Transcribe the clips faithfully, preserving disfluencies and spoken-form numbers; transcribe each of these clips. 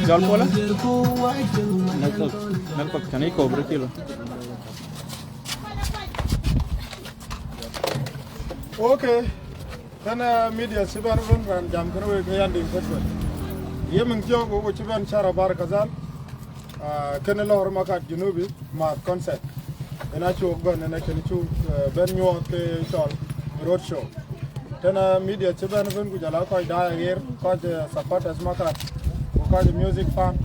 Jɔl puɔlë? Nal kɔ̈k, nal kɔ̈k, cän ic kɔ̈u bï rɔt cï lɔ. Okay. Kënë media cï bɛ̈n ëbën, raan jam kënë wek ë Yanding Festival. Ye min thiɔ̈k wok cï bɛ̈n Shara Bar Kazal. Ah, kënë lɔ̈ɔ̈r Makat Junubi, Maath Concert. Yen acuk bɛ̈n, yen akën cuk, eh, bɛ̈n nyuɔɔth ke cɔl road show. Tënë media cï bɛ̈n ëbën, ku jɔl a kɔc daai aɣeer, kɔc, eh, supporters Makat, ku kɔc music fan,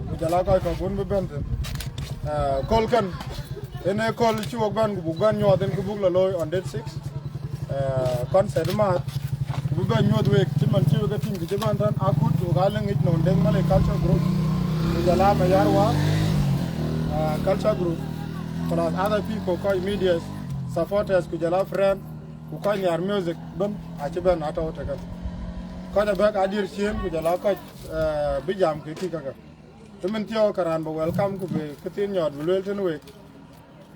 ku jɔl a kɔc kɔ̈k wën bï bɛ̈n thïn. Ah, köl kën, yen ee köl cï wok bɛ̈n, ku buk bɛ̈n nyuɔɔth yen kë buk lɔ looi on date six. Eh, concert Maath, ku bï bɛ̈n nyuɔ̈th wek, cï man cï wek e tïŋ, kë cï bɛ̈n tɛ̈n akut, wok aa lëŋ yic nɔn Deŋ Malek Culture Group, ku jɔl a Mayar Waar, eh, Culture Group, plus other people, kɔc medias, supporters, ku jɔl a friend, ku kɔc nhiar music bën, acï bɛ̈n atɔ̈u tëkë. Kɔc abɛ̈k adier ciëën, ku jɔl a kɔc, eh, bï jam ke kï käkë. Ëmën thiɔ̈k ke raan bï welcome, ku bï këthiin nyɔɔt bï lueel tënë wek.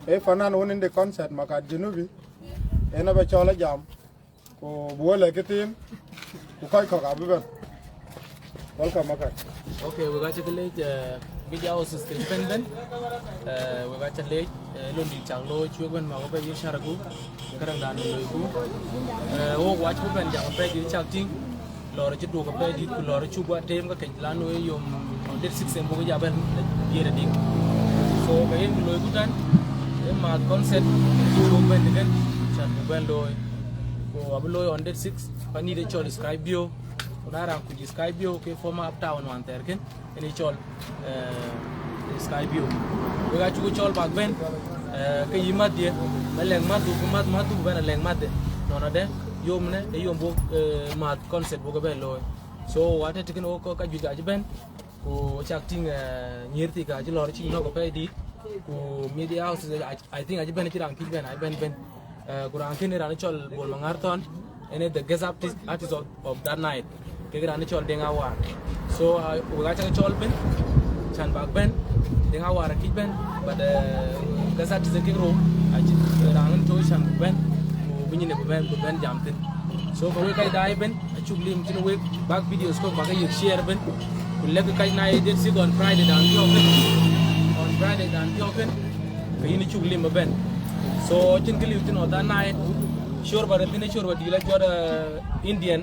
Ee fanan wën in de concert Makat Junubi, en abä cɔl a jam, ku bï wël ë këthiin, ku kɔc kɔ̈k abï bɛ̈n. Welcome, Makat. Okay, wek acï ke leec, eh, media houses ke bɛ̈n bɛ̈n. Eh, wek acï leec, eh, lon dït cak looi, cï wek bɛ̈n mak wek bɛ yïn Shara Group, këdäŋ dan loiku. Eh, wok wac ku bɛ̈n jam apɛi dït cak tïŋ. Lɔɔr acï duɔ̈k apɛi dït, ku lɔɔr acuk guɔ teem ke kec, lanu ë yom on date six en buk ja bɛ̈n diëër adï. So, ke yen ku loiku tɛ̈n, ë Maath Concert, cuk bɛ̈n tëkën, can buk bɛ̈n looi. Ku abï looi on date six, pan nït ë cɔl Sky Bio, ku na raan kuc Sky Bio ke former Uptown wään thɛɛr kën, yen ë cɔl, eh, Sky View. Wek acuk cɔl bäk bɛ̈n, eh, ke yï mäthdiɛ̈, bä lɛ̈k mäthdu, ku mäth, mäthdu bï bɛ̈n a lɛ̈k mäthde. Nɔn adë, yom në, ë yom buk, eh, Maath Concert buk ëbɛ̈n looi. So, wok atɔ̈ tëkën wok ka juëc acï bɛ̈n, ku cak tïŋ, eh, nyïïr thii ka acï lɔ̈ɔ̈r cï nɔ̈k apɛi dït, ku media houses, I, I think acï bɛ̈n, acï raan kïc bɛ̈n, acï bɛ̈n bɛ̈n. Eh, ku raan kënë raan cɔl Bol Maŋar Thɔn, ënë the guest artist, artist of, of that night. Kek raan cɔl Deŋ Awar. So, uh, wek acak cɔl bɛ̈n, can bäk bɛ̈n, Deŋ Awar akïc bɛ̈n, but, uh, guest artist kek rou, acï raan tɔ̈ can bɛ̈n, ku bï nyin bï bɛ̈n, bï bɛ̈n jam thïn. So, ke wek kɔc daai bɛ̈n, acuk lim thïn wek, bäk videos kɔ̈k bäk ke yek share bɛ̈n, ku lɛ̈k kɔc na ye date six on Friday dan thiɔ̈k kën, on Friday dan thiɔ̈k kën, ke yïn cuk lim ëbɛ̈n. So, cïn kë liu thïn on that night, shorba de thïn, shorba dït la jɔt, eh, Indian,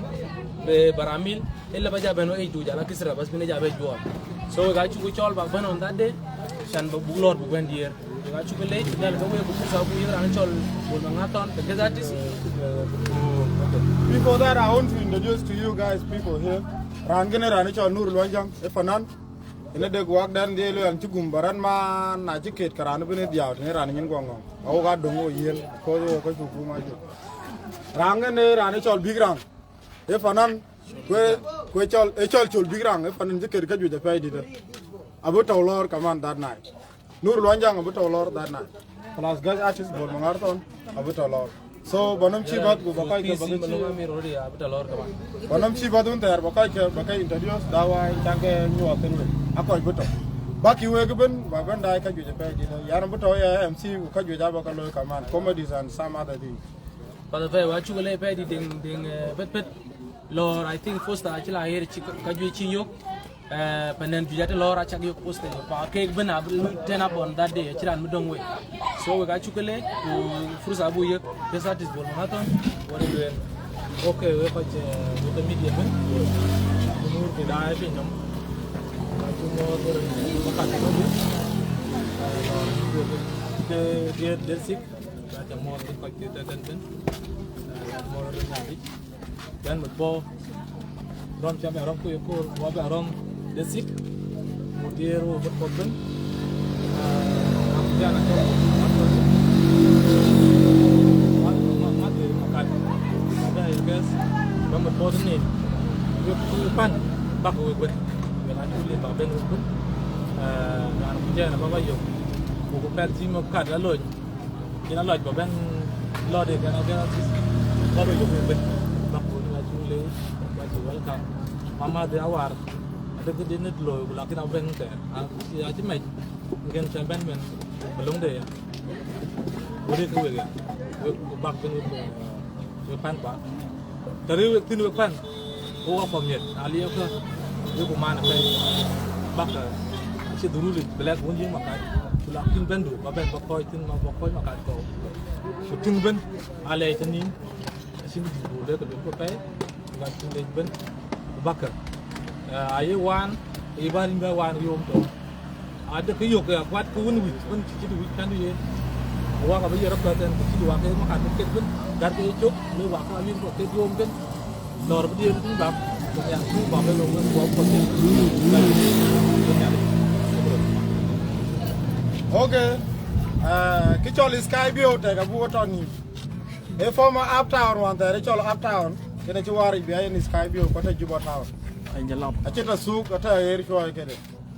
be baramil, ëlë bä ja bɛ̈n wek age du jal a kisra, bas bïn ja bɛ juɔɔr. So, wek acuk cɔl bäk bɛ̈n on that day, can bä buk lɔ̈ɔ̈r buk bɛ̈n diëër. Wek acuk leec, jal ke wek ku fursa ku yek raan cɔl Bol Maŋar Thɔn, the guest artist. Before that, I want to introduce to you guys people here. Raan kënë raan cɔl Nur Luanjaŋ, ë fanan. Ënë dek wak dan dhiëël an cï gum baran man, na cï ket ke raan bïn ë dhiau, tënë raan nyin guɔ ŋɔ̈ŋ. Awok adöŋ wo yiël, because wo kɔc ku kum acuk. Raan kënë raan ë cɔl Big Rang. Ë fanan, kue, kue cɔl, ë cɔl cɔl Big Rang, ë fanan cï ket käjuëc apɛi dït. Abï tɔ̈u lɔ̈ɔ̈r kaman that night. Nur Luanjaŋ abï tɔ̈u lɔ̈ɔ̈r that night. Plus guest artist Bol Maŋar Thɔn abï tɔ̈u lɔ̈ɔ̈r. So, bä nɔm cï bath ku bä kɔc ke bä ke cï. Bä nɔm cï bath wun thɛɛr bä kɔc ke bä ke introduce, da wai can ke nyuɔɔth thïn wek. A kɔc bï tɔ̈u. Bäk yï wek ëbën, bä bɛ̈n daai käjuëc apɛi dït. Yan bï tɔ̈u ya M C ku käjuëc abä ke looi kaman, comedies and some other things. Path apɛi, wa cuk le apɛi dït Deŋ, Deŋ, eh, pet pet. Lɔɔr, I think, poster acï la ɣer cï ka, käjuëc cï yök. Eh, panden juëc atë lɔɔr acak yök posted, ku keek bën abï tɛn abɔn that day, acï raan bï döŋ wei. So wek acuk ke leec, ku fursa abuk yek best artist Bol Manathon, wek lueel. Okay, wek kɔc, eh, wek media bën, ku nur ku daai piny nɔm. Acuk mɔɔth wek makat nɔm. Eh, lɔɔr wek ke diet, diet sik, acuk mɔɔth wek kɔc ke tɛ̈tɛ̈n bën. Eh, mɔɔth wek nadic. Bɛ̈n mit puɔ̈u. Rɔm cä bɛ rɔm ku ye koor, wa bɛ rɔm de sik. Ku diëër wo bët puɔth bën. Ah, na ku jana cɔl. Ma, ma, ma de ma kat. Ma de guys. Bɛ̈n mit puɔ̈u ni. Wek ku pan. Bak wek bën. Wek an ku le ba bɛ̈n wek bën. Ah, na ku jana ba ba yök. Ku ku pɛl tim kat la lony. Kïn alɔc ba bɛ̈n lɔ̈ɔ̈t ë kɛn abɛ̈n athïth. Kɔn röt yök ë bɛ̈n. Bak ku ni acuk lëu, ba cï welcome. Mama de awar. Ade këdï nit looi ku lakin abɛ̈n thɛɛr. A, acï mɛc. Ŋen cä bɛ̈n bɛ̈n. Ba löŋde ya. Wëde ke wek ya. Wek ku bak bɛ̈n wek, eh, wek pan kua. Të rëër wek thïn wek pan, wo wa kɔ̈k miɛt, na liɛɛukë, wek ku man ëpɛ̈i, bäk, eh, acï dhurul yic, bï lɛ̈k wun yiëŋ makat, ku lak thïn bɛ̈ndu, ba bɛ̈n ba kɔc thïn, ma ba kɔc makat kɔ̈u. Ku tïŋ bën, alɛɛc tënïn, acïn dït ku lek luelku ëpɛ̈i, ku wan cïn lec bën, ku bäkë. Eh, aye waan, aye bä rïn bɛ waan riöm tɔ̈. Ade kë yök, eh, kuat kë wën wïc, wën cï cït wïc kɛ̈ndu yen. Wak abï yer apäth ɛn, ku cït wak ke makat bï ket bën, gat ke ye cök, le wak ke awïc kɔ̈k ke duööm kën. Lɔɔr bï diëër tïŋ bak, ku nhial tïŋ bak ë lok wën guɔ kuɔth yen. Okay. Eh, kë cɔl Sky View tɛk abuk ë tɔ̈ nïïm. Ë former Uptown wan thɛɛr ë cɔl Uptown, kënë cï waar yic bï a yen Sky View, ku atë Juba Town. Aye lap. Acï tɔ̈ thuk, atë aɣeer cuɔɔi këde.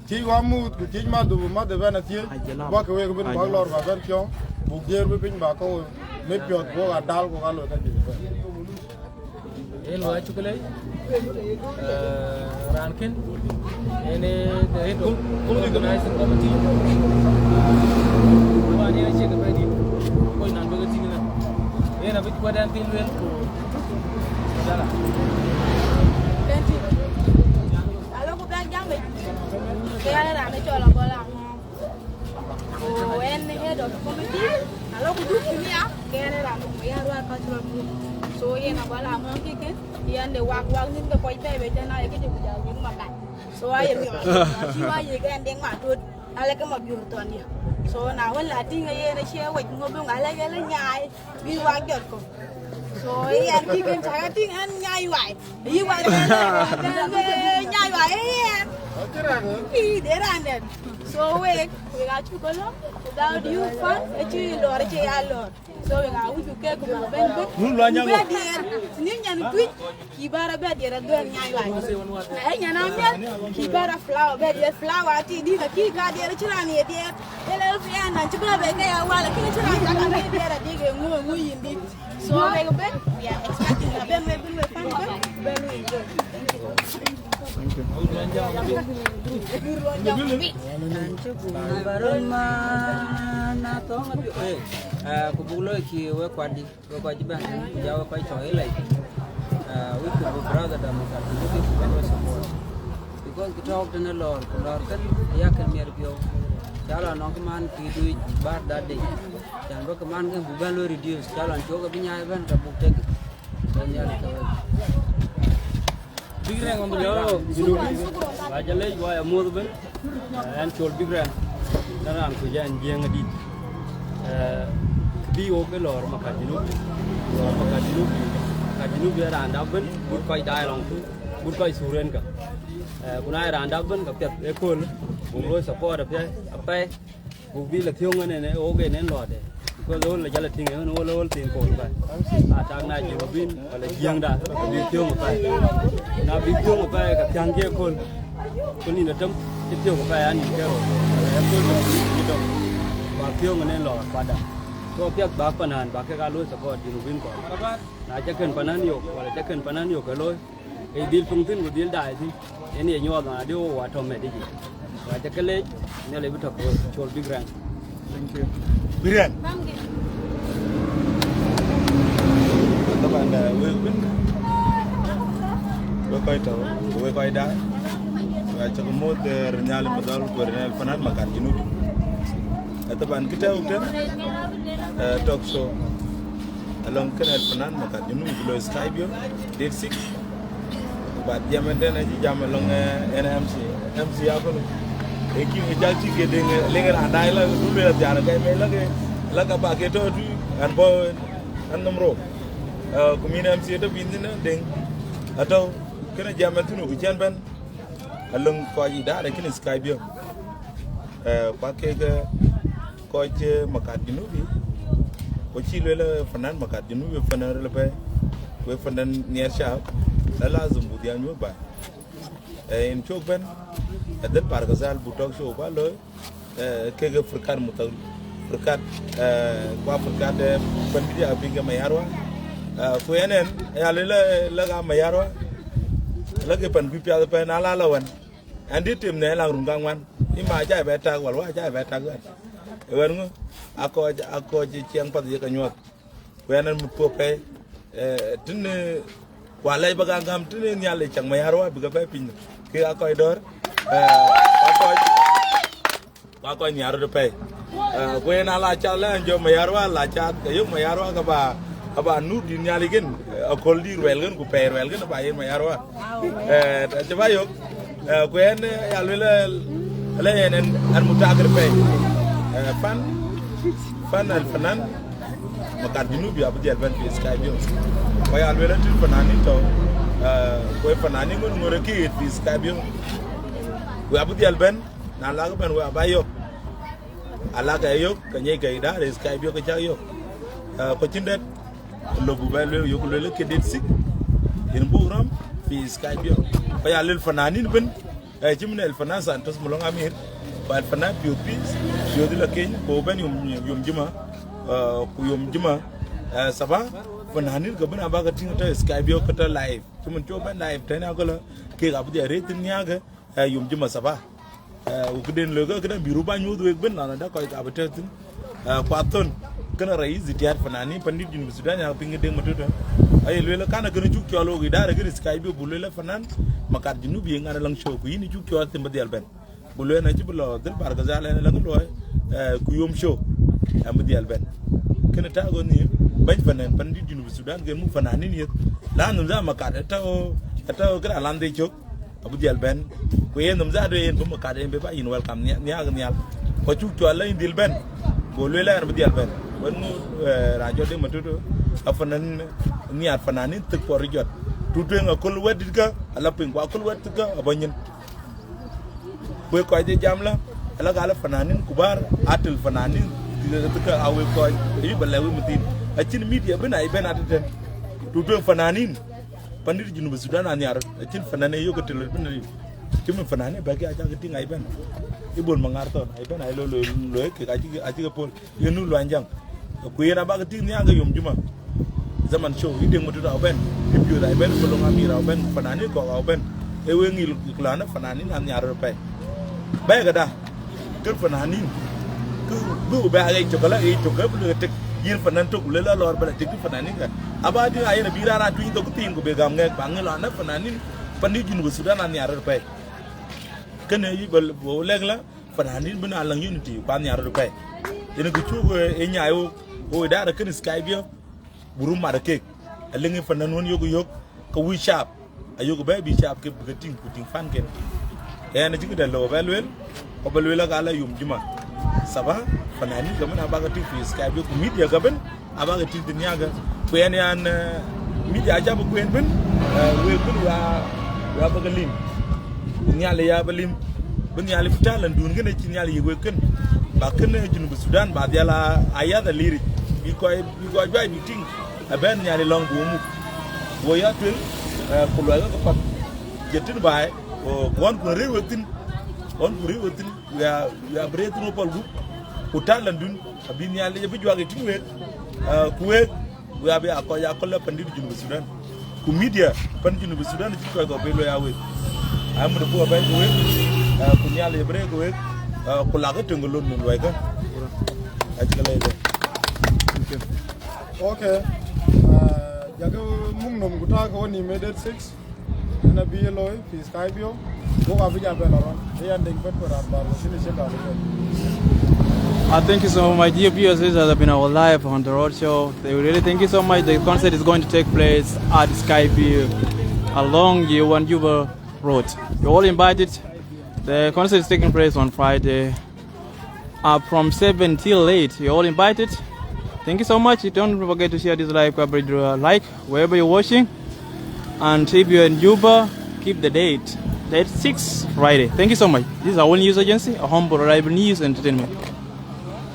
Thiëc wä muth, ku thiëc madhu, ku madhu bɛ̈n athiëc, bäk wek bën bäk lɔr bä bɛ̈n piɔ̈u, buk diëër bï piny bä kɔ̈u, mit piɔ̈th buk adal ku ka loi ka juëc ëbɛ̈n. Yen wä cuk lec, eh, raan kën, yen ee the head of organizing committee. Aban yen acie ke bɛ̈i dït, kɔc nɔn bï ke tïŋ ënë. Yen abï kuat ɛn thïn lueel ku, ku dala. Thank you. Alo, ku bɛ̈n jam yic. Ke ɣɛn raan ë cɔl Agɔl Aŋɔɔŋ. Ku ɣɛn head of committee, alo, ku duk thïn ya, ke ɣɛn raan ë Mayen Ruai Cultural Group. So, yen Agɔl Aŋɔɔŋ kï kën, yen de wak, wak nïn ke kɔc bɛ̈ɛ̈i bei tɛ̈n, aye këde ku jal wek makat. So, aye miɔɔc, cï wa ye ke ɣɛn Deŋ Matot, ale ke Mabiöör thɔn ya. So, na wën la tïŋ, yen acie wec ŋö bï ŋa lɛ̈k, yen la nyaai. Bï wak jɔt kɔ̈k. So, ë yɛn kï kën cä ke tïŋ ɛn nyai wai. Yï wai, nyai wai, ë yɛn. Kï de raan dɛn. So, wek, wek aa cuk ke lɔ, without you fund, ë cï lɔɔr, ë cï ya lɔɔr. So, wek aa wïc ku kek ku bä bɛ̈n bɛ̈n. Bï bɛ diɛɛr, nïn nyan kuc, kï bä rɔ bɛ diɛɛr ë dhuëëŋ nyai wai. Na ë nyan amiɛl, kï bä rɔ flower, bɛ diɛɛr flower, ati dït, akï ka diɛɛr, cï raan ye diɛɛr. Ëlë, ë yɛn, na cï bɛ bɛ ke ya wal, lakini cï raan cak ke diɛɛr adik, eŋö, eŋö yïn dït. So, wek bɛ̈n, we are expecting, na bɛ̈n wek, bï wek pan bɛ̈n, bɛ̈n wek enjoy. Thank you. Thank you. An cï buk baron ma na thɔ̈ŋ abï, eh, eh, ku buk lɔ̈ɔ̈i kï wek kuat dï, wek kɔc bɛ̈n, ku ja wek kɔc tɔ̈ ë lɛc. Eh, wek ku buk brother da Makat, ku buk bɛ̈n wek support. Because kë tɔ̈ɔ̈k tënë lɔɔr, ku lɔɔr kën, ë yakën miɛt piɔ̈u. Ca lɔ nɔŋ kë man pïïr duic bär that day. Can bä kë man kën buk bɛ̈n lɔ reduce, ca lɔ cuɔk abï nyaai bɛ̈n, ka buk tek. So, Nhialic ke wek. Big Rang on the ground. Yo, Junubin. Wa jɔ lec, wa ya muɔ̈th ëbën. Ɛn cɔl Big Rang. Në raan ku jɔ ɛn Jiëëŋ adït. Eh, kë bï wok ke lɔɔr Makat Junub. Lɔɔr Makat Junub. Makat Junub ye raan dap ëbën. Gut kɔc daai lɔŋ thïn. Gut kɔc thur en ka. Eh, ku na ye raan dap ëbën ka piɛth ëkööl. Buk looi support apiɛth, apɛi. Ku bï la thiöŋ en en, ë wok en en lɔɔde. Because ɣöl la jal a tïŋ, en ɣöl, ɣöl thiin koor pɛi. A tak na Junubin, wala Jiëëŋda, ku bï thiöŋ pɛi. Na bï thiöŋ pɛi, ka thiäŋ ke köl. Ku nïn dɛ̈ tëm, cï thiöŋ pɛi, an nïn ke rou. Wala ë köl dɛ̈, cï dɔm. Ba thiöŋ en en lɔɔr, kuada. So piɛth bäk panan, ba kek aa looi support Junubin kɔ̈k. Na ca kën panan yök, wala ca kën panan yök ke looi. Ë dhil piŋ thïn ku dhil daai thïn. Yen ye nyuɔɔth adï wo wa tɔ̈ mɛt yic. Wa ca ke leec, Nhialic bï tɔ̈ ke we, cɔl Big Rang. Thank you. Big Rang. Taban, eh, wek bïn. Wek kɔc tɔ̈, ku wek kɔc daai. Acä ke muɔ̈th, eh, Nhial Madhɔl ku Nhial Fanan Makat Junubi. Eh, taban kë tɔ̈u tën, eh, talk show. Alɔŋ kënë Fanan Makat Junubi bï lɔ Skype yo, date six. But jam ëtën acï jam alɔŋ, eh, en M C, M C akɔ̈l. Ee kï ë jal cï ke deŋ, eh, leŋ raan daai la, du luel athiaan ke mec la ke, la ka ba ke tɔ̈ tui, an bɔ̈, an nɔm rou. Eh, ku min M C tɔ̈ piny thïn, eh, deŋ. Atɔ̈, kënë jam ëtën ku cɛn bɛ̈n. Alɔŋ kɔc idara kënë Skype yo. Eh, ku aa kek, eh, kɔc, eh, Makat Junubi. Ku cï luel, eh, Fanan Makat Junubi, Fanan ril apɛi. Ku ee Fanan nhiɛɛr shab. La lazim buk dhial nyuɔ̈th baai. Eh, yen cök bɛ̈n. Adhil Bargazal buk talk show ba looi. Eh, kek Furkan Muthal, Furkan, eh, ku aa Furkan de pan bï ya piŋ ke Mayarwa. Eh, ku yen en, ya le, le, le ka Mayarwa, le ke pan kuc piath apɛi na la la wën. An dï tim në laŋ run kaŋuan, ima acä bɛ tak, wal wa acä bɛ tak wën. Ë wën ŋö, akɔc, akɔc ciɛɛŋ path ye ke nyuɔɔth. Ku yen en mïth puɔ̈u apɛi, eh, tënë, ku alɛc ba gam gam tënë Nhialic cak Mayarwa bï ke bɛ̈ɛ̈i piny. Kek aa kɔc dɔ̈ɔ̈r, eh, ku aa kɔc, ku aa kɔc nhiar röt apɛi. Eh, ku yen ala cath la an jɔ Mayarwa la cath, ke yök Mayarwa ke ba, ke ba nur dït Nhialic kën, eh, aköl dït ruɛl kën, ku pɛɛi ruɛl kën ba yen Mayarwa. Eh, acï ba yök, eh, ku yen, eh, ya luel, eh, le yen en, en mutakir apɛi. Eh, fan, fan al fanan, Makat Junubi abï dhiɛl bɛ̈n fi Skype yo. Ku ya luel atït fananin tɔ̈, eh, ku ee fananin ŋön ŋör ë kiit fi Skype yo. We abï dhiɛl bɛ̈n, na lak bɛ̈n we aba yök. Alak ë yök, ke nyiɛc ke idara Skype yo ke cak yök. Eh, ku cïn dɛ̈t, lɔ buk bɛ luel, yök luel ke date six. Yen buk rɔm fi Skype yo. Ku ya luel fananin bën, eh, cï min al fanan Santos Malong Amir, ku al fanan Piöth Peace, Piöth la Keny, ku bɛ̈n yom, yom juma, eh, ku yom juma, eh, saba, fananin ke bën aba ke tïŋ tɔ̈ Skype yo ke tɔ̈ live. Cï min cï bɛ̈n live tënë akölë, kek abï dhiɛl rëër thïn nhiaakë, eh, yom juma saba. Eh, ku këden loi ke këden bï röt ba nyuɔ̈th wek bën, lɔn ada kɔc ka bï tɛ̈ɛ̈u thïn. Eh, ku athön, kënë rais itihat fananin pandït Junub Sudan ya piŋ ke Deŋ Matut. Aye luel kan kënë cuk cɔl wok idara kënë Skype yo, buk luel fanan, Makat Junubi ye ŋan alaŋ show, ku yïn cuk cɔl thïn bï dhiɛl bɛ̈n. Ku lueel na cï bï lɔ dhil Bargazal en la ke luɔi, eh, ku yom show, en bï dhiɛl bɛ̈n. Kënë tak ɣöt nhïïm, bɛ̈ny fanan pandït Junub Sudan ke muk fananin yeth. La nhom za Makat, ë tɔ̈, ë tɔ̈ këda lan dhil cök, abï dhiɛl bɛ̈n. Ku yen nhom za do yen bï Makat en bï ba yïn welcome nia-, nhiaak nhial. Ku cuk cɔl la yïn dhil bɛ̈n. Ku lueel en bï dhiɛl bɛ̈n. Wën ŋö, eh, raan jɔ Deŋ Matut, a fanan nhiar fananin thik puɔr jɔt. Tutueŋ aköl wɛ̈t dït kä, ala piny, ku aköl wɛ̈t thik kä, abɔ̈ nyin. Wek kɔc de jam la, ala gal fananin kubar, atel fananin, tika a wek kɔc, ayu ba lɛ̈k wek mathin. Acïn media bën ai bɛ̈n atëtën. Tutueŋ fananin, pandït Junub Sudan anhiar, acïn fanan ë yök atel bën ai. Cï min fananin bɛ̈k ya cak tïŋ ai bɛ̈n. Ibol Maŋar thɔn, ai bɛ̈n ai lo, lo, lo, kek acï, acï ke pol. Yen nu Luany Jäŋ. Ku yen abak tïŋ nhiaak ke yom juma. Zaman show, yï Deŋ Matut abɛ̈n, yï Piöth abɛ̈n, Kolong Amir abɛ̈n, fananin kɔ̈k abɛ̈n. Ee wek ŋil këlɔn fananin anhiar röt apɛi. Bɛ̈ɛ̈i këda, kën fananin. Kë bï bɛ aɣec cök, ala ɣec cök, kë bï lëk tek, yïn fanan tök, lël alɔɔr bɛ la tek kë fananin kë. Aba dï ayen abï raan a tuny thok thiin ku bï gam ŋɛk, ba ŋil lɔn fananin, pandït Junub Sudan anhiar röt apɛi. Kënë yï bä, bä lɛ̈k la, fananin bï na läŋ unity, ku anhiar röt apɛi. Yen kë cuk, eh, ë nyaai wo, wo idara kënë Skype yo, bï röt mat kek. Alëŋ ë fanan wën yok yök, ke wïc cap, ayok bɛ bï cap ke bï ke tïŋ, ku tïŋ fan ken. Yen acï këdë lëu bɛ lueel, ku bä lueel aka la yom juma. Saba, fananin ke mën abak ke tïŋ fi Skype yo, ku media ke bën, abak tïŋ thïn nhiaakë. Ku yen yan, eh, media acä bï kueen bën, eh, wek bën wa, wa bä ke lim. Ku Nhialic ya bä lim. Bï Nhialic bï talandun kënë cï Nhialic yïk wek kën. Ba kënë Junub Sudan ba dhial a, a yath aliric. Bï kɔc, bï kɔc juac bï tïŋ. Abɛ̈n Nhialic lɔ̈ŋ bï wek muk. Wo ya tueŋ, eh, ku luɔikë ke path. Jëtïn baai, ku ɣɔn ku rëër wek thïn. Ɣɔn ku rëër wek thïn. We are, we are breathing up all group. Ku talandun, abï Nhialic abï juak ë tïŋ wek. Ah, ku wek, we abï a kɔc a köl la pandït Junub Sudan. Ku media pan Junub Sudan cï kɔc kɔ̈k bï luɔi a wek. Amën ku abɛ̈n ku wek, ah, ku Nhialic abï rëër ku wek, ah, ku lakë töŋ ke lon nu luɔikë. Acï ke lɛc bɛ̈n. Okay. Ah, jakë muk nom ku taakë wɔ nïm ë date six. Ënë bï ye looi fi Sky View. Wok abï jal bɛn la rɔn. Ë yɛn deny bɛ̈t bɛ̈t raan bär, ku cïn ë cïn raan ëbɛ̈n. Uh, thank you so much, dear viewers. This has been our live on the road show. They really thank you so much. The concert is going to take place at Sky View along the One Juba Road. You're all invited. The concert is taking place on Friday, uh, from seven till eight. You're all invited. Thank you so much. Don't forget to share this live coverage, uh, like, wherever you're watching. And if you're in Juba, keep the date. Date six, Friday. Thank you so much. This is our news agency, a humble, reliable news entertainment.